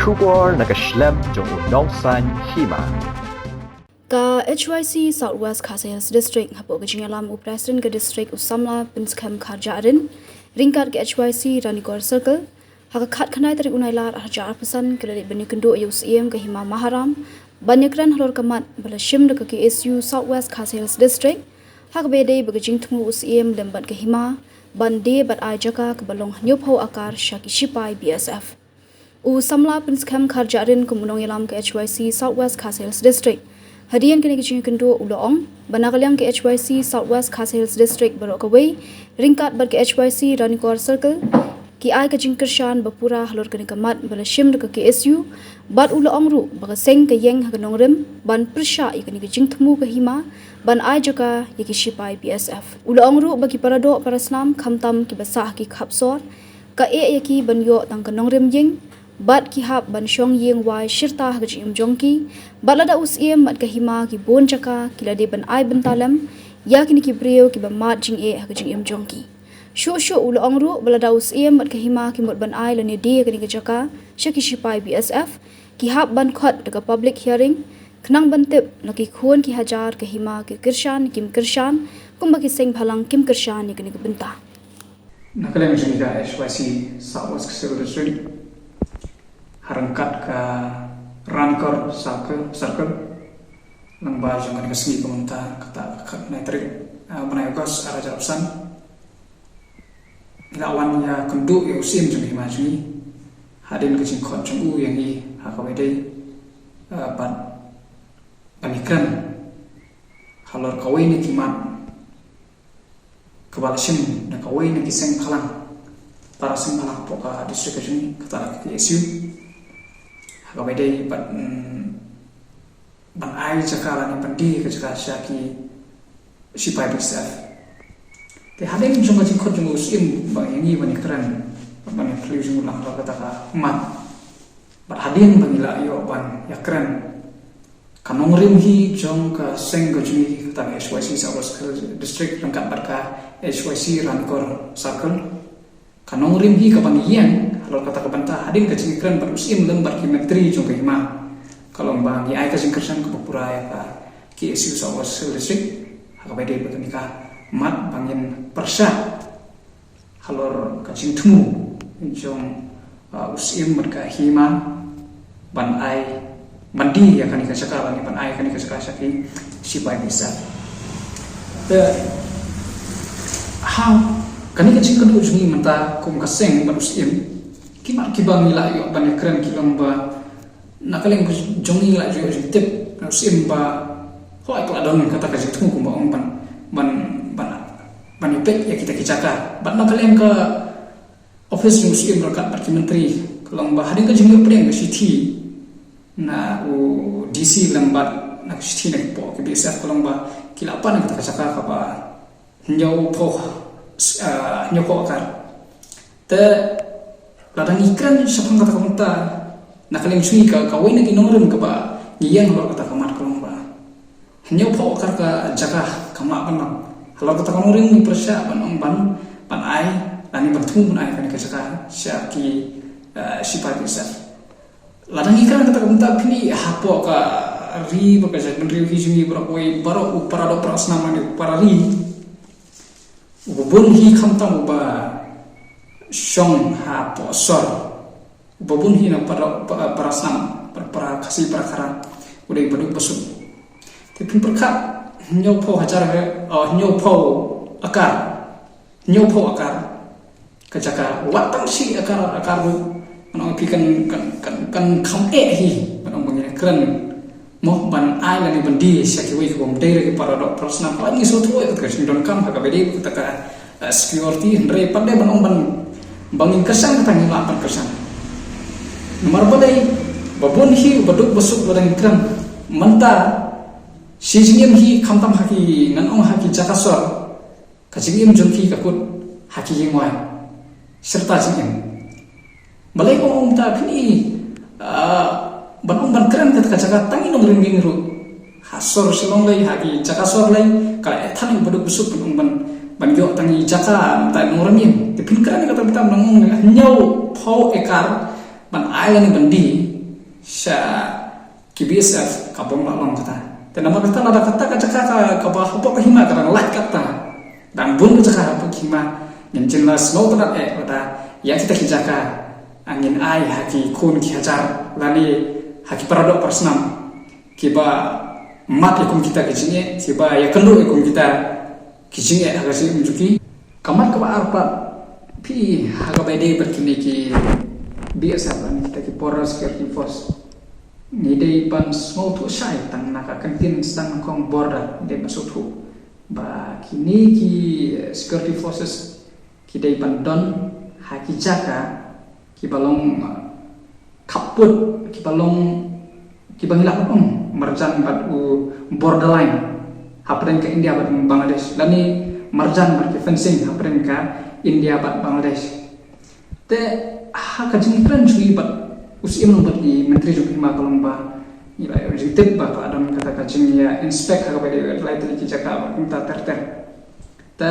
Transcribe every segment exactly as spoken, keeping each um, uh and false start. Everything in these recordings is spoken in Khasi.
Khubor na ka shlem jong u nongsaiñ hima. Ka H Y C South West Khasi Hills District, hapoh ka jingïalam u President ka District, u Samla Pynskhem Kharjahrin, ryngkat ka H Y C Ranikor Circle, ha ka khatkhyndai tarik u Nailar arhajar arphew san, ki la leit ban ïakynduh ïa u Syiem ka Hima Maharam ban ïakren halor ka mat ba la shim da ka K S U South West Khasi Hills District, ha kaba ïadei bad ka jingthmu u Syiem lem bad ka Hima ban die bad ai jaka kaba long hynñiewphew akar sha ki shipai B S F. U Samla Pynskhem Kharjahrin, kum u nongïalam ka H Y C South West Khasi Hills District, hadien kane ka jingïakynduh u la ong ba na ka liang ka H Y C South West Khasi Hills District baroh kawei, ryngkat bad ka H Y C Ranikor Circle, ki ai ka jingkyrshan ba pura halor kane ka mat ba la shim da ka K S U, bad u la ong ruh ba ka seng ka ïeng ha ka nongrim ban pyrshah ïa kane ka jingthmu ka Hima ban ai jaka ïa ki shipai B S F. U la ong ruh ba ki paradoh parasnam, khamtam kiba sah ha ki khap sor, ka eh ïa ki ban ïoh tang ka nongrim ïing, bad ki hap ban shong ïing wai shirta ha ka jingim jong ki, bad lada u Syiem bad ka Hima ki bun jaka, ki la dei ban ai bynta lem ïa kine ki briew kiba mad jingeh ha ka jingim jong ki. Shuh shuh u la ong ruh ba lada u Syiem bad ka Hima ki mut ban ai lane die ïa kane ka jaka sha ki shipai B S F, ki hap ban khot da ka public hearing, khnang ban tip na ki khun ki hajar ka Hima ki kyrshan kim kyrshan, kumba ki seng bhalang kim kyrshan ïa kane ka bynta. Na ka liang jong ka H Y C South West Khasi Hills District, ha ryngkat ka Ranikor Circle, Circle, lyngba jong ka sngi ka mynta, kata ka khatkhyndai tarik, ah, bnai August, arhajar arphew san, ngi la wan ïakynduh ïa u Syiem jong ka Hima jong ngi, hadien ka jingkhot jong u ïa ngi ha kaba ïadei, ah, bad ban ïakren halor kawei na ki mat kaba la shim da kawei na ki seng bhalang, para seng bhalang hapoh ka district ka jong ngi, kata ka K S U, ha kaba ïadei bad, mm, ban ai jaka lane ban die ka jaka sha ki shipai B S F. Te hadien jong ka jingkhot jong u Syiem ba ïa ngi ban ïakren, ban ïaphylliew jong u lang halor kata ka mat, bad hadien ba ngi la ïoh ban ïakren, ka nongrim hi jong ka seng ka jong ngi, kata ka H Y C South West District ryngkat bad ka H Y C Ranikor Circle, ka nongrim hi kaba ngi ïeng halor kata ka bynta, hadien ka jingkren bad u Syiem lem bad ki myntri jong ka Hima, ka long ba ngi ai ka jingkyrshan kaba pura ïa ka K S U South West District ha kaba ïadei bad kane ka mat ba ngin pyrshah halor ka jingthmu jong, uh, u Syiem bad ka Hima ban ai, ban die ïa kane ka jaka, ban, ban ai kane ka jaka sha ki shipai B S F. Te ha kane ka jingkynduh jong ngi mynta kum ka seng bad u Syiem, ki mat kiba ngi la ïoh ban ïakren ki long ba na ka liang jong ngi la ju ju tip na u Syiem ba hooid ka la don kata ka jingthmu kumba ong ban, ban, ban, ban ïapeit ïa kita ki jaka. Bad na ka liang ka office jong u Syiem ryngkat bad ki myntri, ka long ba hadien ka jingïoh pdiang ka shithi na u D C lem bad na ka shithi na ki poh ki B S F, ka long ba ki la pan ïa kita ki jaka kaba hynñiewphew, ah, hynñiewphew akar. Te lada ngi kren shaphang kata ka bynta, na ka liang jong ngi ka, kawei na ki nongrim kaba ngi ïeng halor kata ka mat ka long ba hynñiewphew akar ka jaka kam lah ban long. Halor kata ka nongrim ngi pyrshah ban ong ban, ban ai lane ban thmu ban ai kane ka jaka sha ki, ah, shipai B S F. Lada ngi kren kata ka bynta phi, hapoh ka ri bad ka jaitbynriew hi jong ngi baroh kawei, baroh u para doh para snam lane u para ri, uba bun hi khamtam uba shong hapoh sor, uba bun hi na para, pa-, para snam, para, para Khasi para Khara, u dei ba duk ba suk. Te phin pyrkhat hynñiewphew hajar, eh, hynñiewphew akar, hynñiewphew akar ka jaka, wat tang shi akar, akar ruh, ngan ong ïa phi kan, kan, kan, kan kham eh hi, ngan ong ba ngin kren mo ban ai lane ban die sha kiwei kiba ym dei re ki para doh para snam. Lada ngi sngewthuh ïa kata ka jingdonkam ha kaba ïadei bad kata ka, eh, security, hynrei pat de ngan ong ban, ba ngin kyrshan kata ngi lah ban kyrshan. Namar balei, ba bun hi ba duk ba suk lada ngi kren mynta, shi jingim hi khamtam ha ki, ngan ong ha ki jaka sor, ka jingim jong ki ka kut ha ki ïing wai, shirta jingim. Balei ba ong ta phin i, ah, ban ong ban kren kata ka jaka tang i nongrim ïing ruh ha sor Shillong lei, ha ki jaka sor lei, ka la eh than ïa u ba duk ba suk ban ong ban, ban ïoh tang i jaka mynta i nongrim ïing. Te phin kren kata mynta ban ong hynñiewphew ekar ban ai lane ban die, sha ki B S F ka bym lah long kata. Te namar kata lada kata ka jaka ka, kaba hapoh ka hima ka dang lait kata, dang bun ka jaka hapoh ka hima, ngin jin la sngewtynnat eh lada ïa kita ki jaka ngin ai ha ki khun ki hajar lane ha ki paradoh parasnam kiba mad ïa kum kita ki jingeh, kiba ïakynduh ïa kum kita ki jingeh ha ka jingim jong ki. Ka mat kaba ar pat, phi, ha kaba ïadei bad kine ki B S F lane kita ki Border Security Force, ngi dei ban sngewthuh shai tang na ka kyntien sdang nyngkong border, ngi dei ban sngewthuh ba kine ki security forces ki dei ban don ha ki jaka kiba long, uh, khappud, kiba long, kiba ngi lah ban ong marjan bad u borderline hapdeng ka India bad Bangladesh, lane marjan bad ki fencing hapdeng ka India bad Bangladesh. Te ha ka jingkren jong ngi bad u Syiem bad ki Myntri jong ki hima ka long ba ngi la ïoh jingtip ba ka la don kata ka jingïa inspect ha kaba ïadei bad lai tylli ki jaka bad kumta ter ter. Te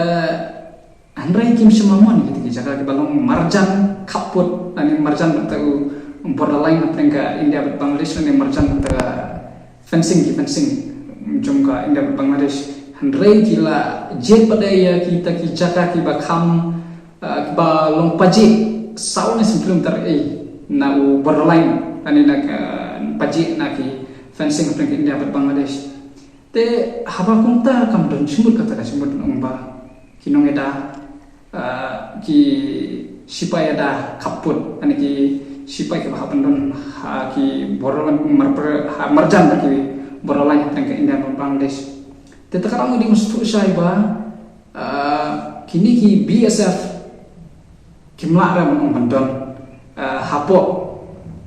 hynrei kim shym la mon ïa kita ki jaka kiba long marjan khappud lane marjan bad u borderline hapdeng ka India bad Bangladesh lane marjan bad ka fencing, ki fencing jong ka India bad Bangladesh. Hynrei ki la jied pat ïa kita ki jaka kiba kham, uh, kiba long pajih saw ne san kilometer eh na u borderline lane na ka pajih na ki fencing hapdeng ka India bad Bangladesh. Te haba kumta kam don jingmut kata ka jingmut ong ba ki nongïada, ah, ki sipai ïada khappud, lane ki sipai kiba hap ban don ha ki border, mar-, ha marjan bad ki borderline hapdeng ka India bad Bangladesh. Te ta ka dang dei mesti shai ba, ah, kine ki B S F kim lah re ban ong ban don, ah, hapoh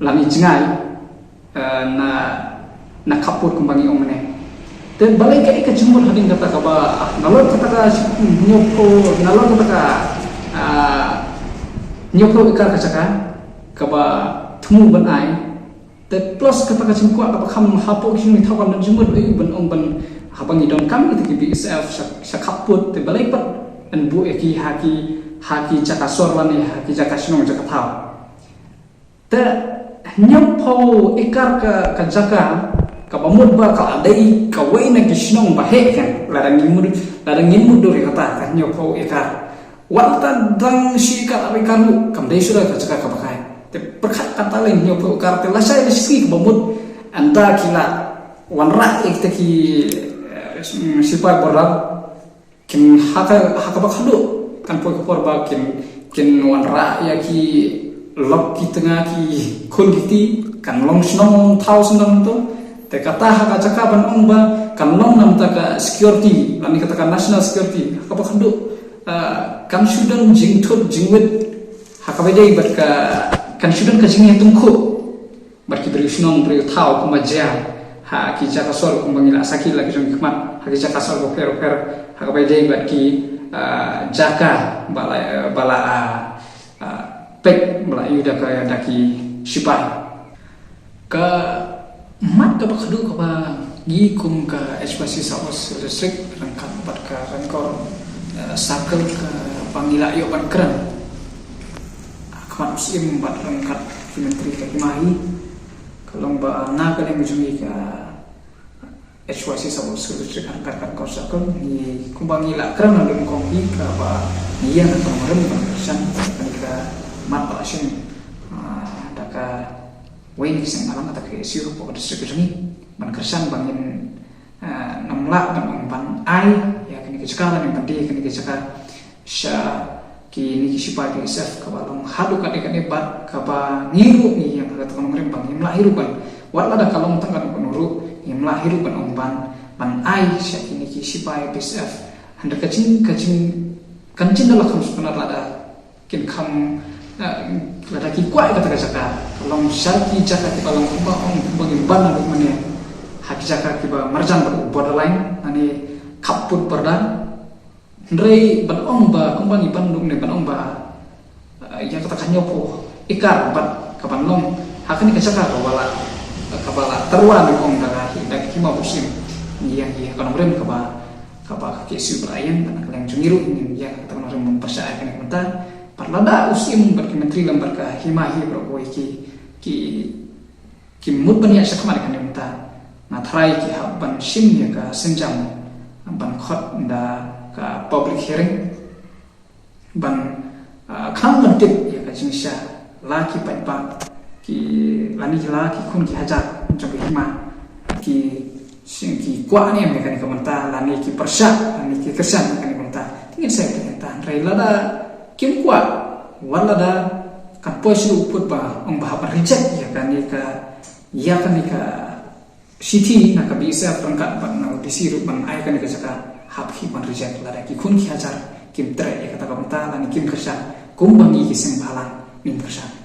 lane jngai, ah, na, na khappud kumba ngi ong mynne. Te balei kaei ka jingmut hadien kata kaba, ah, nalor kata ka hynñiewphew, nalor kata ka, ah, hynñiewphew ekar ka jaka kaba thmu ban ai. Te plus kata ka jingkwah kaba kham hapoh ki jingmut, thaw ban don jingmut aïu ban ong ban, haba ngi donkam kita ki B S F sha, sha khappud, te balei pat yn buh ïa ki ha ki, ha ki jaka sor lane ha ki jaka shnong jaka thaw. Te hynñiewphew ekar ka, ka jaka kaba mut ba ka la dei kawei na ki shnong ba heh kan, lada ngin mut, lada ngin mutdur ïa kata ka hynñiewphew ekar. Wat la dang shi ekar, ar ekar ruh kam dei shuh ka jaka kaba kai. Te pyrkhat kata lei, hynñiewphew ekar, te lashai lashisngi kaba mut ynda ki la wanrah ïa kita ki, eh, sipai border, kin ha ka, ha kaba khadduh kan poi ka por ba kin, kin wanrah ïa ki lok ki tnga ki khun ki kti, kan long shnong thaw shnong to. Te kata ha ka jaka ban ong ba kan long namar ka security lane kata ka national security, ha kaba khadduh, ah, kan shu don jingthut jingwit ha kaba ïadei bad ka, kan shu don ka jingïatyngkhuh bad ki briew shnong briew thaw kumba jia ha ki jaka sor kumba ngi la sakhi la ki jong ki khmat, ha ki jaka sor bapher bapher ha kaba ïadei bad ki, ah, jaka ba la, ba la, ah, ah, peit ba la ïoh da ka, da ki sipai. Ka mat kaba khadduh kaba ngi kum ka H Y C South West District ryngkat bad ka Ranikor, eh, Circle kaba ngi la ïoh ban kren, ha khmat u Syiem bad ryngkat ki Myntri ka Hima hi, ka long ba na ka liang jong ngi ka H Y C South West District ryngkat ka Ranikor Circle, ngi kumba ngi la kren ha lyngkong hi kaba ngi ïeng ha ka nongrim ban kyrshan kane ka mat ba la shim, ah, da ka wei na ki seng bhalang kata ka K S U hapoh ka district ka jong ngi ban kyrshan ba ngin, eh, ngim lah ban ong ban ai ïa kane ka jaka lane ban die ïa kane ka jaka sha kine ki sipai B S F kaba long haduh katne katne bad kaba ngi ruh ngi ïeng ha kata ka nongrim ba ngim lah hi ruh ban, wat lada ka long tang katno katno ruh, ngim lah hi ruh ban ong ban, ban ai sha kine ki sipai B S F. Hynrei ka jing, ka jing, kan jin da la kham sngewtynnat lada kin kham, eh, lada ki kwah ïa kata ka jaka, ka long sha ki jaka kiba long kumba ong kumba ngi ban naduh mynne, ha ki jaka kiba marjan bad u borderline lane khappud border. Hynrei ban ong ba kumba ngi ban naduh mynne ban ong ba, eh, ïa kata ka hynñiewphew ekar bad kaban long ha kane ka jaka kaba la, kaba la tyrwa ngi ong da ka hi, da ka hima u Syiem, ngi ïeng hi ha ka nongrim kaba, kaba ka K S U ba la ïeng, bad na ka liang jong ngi ruh ngin ïeng ha kata ka nongrim ban pyrshah ïa kane ka bynta. Bad lada u Syiem bad ki Myntri lem bad ka Hima hi baroh kawei ki, ki Ki mut ban ïaid shakhmat ïa kane ka bynta. Nga tharai ki hap ban shim ïa ka sienjam ban khot da ka public hearing ban ah, khnang ban tip ïa ka jingshisha la ki paidbah ki lane ki la ki khun ki hajar jong ka hima ki sing ki kwah ne em ïa kane ka bynta lane ki pyrshah lane ki kyrshan ïa kane ka bynta. Te ngin sa ïa peit hangta hynrei lada kim kwah wat lada kan poi sha u pud ba ong ba hap ban reject ïa kane ka ïa kane ka shithi na ka B S F ryngkat bad na u D C ruh ban ai kane ka jaka hap hi ban reject lada ki khun ki hajar kim treh ïa kata ka bynta lane kim kyrshan kumba ngi ki seng bhalang ngim kyrshan.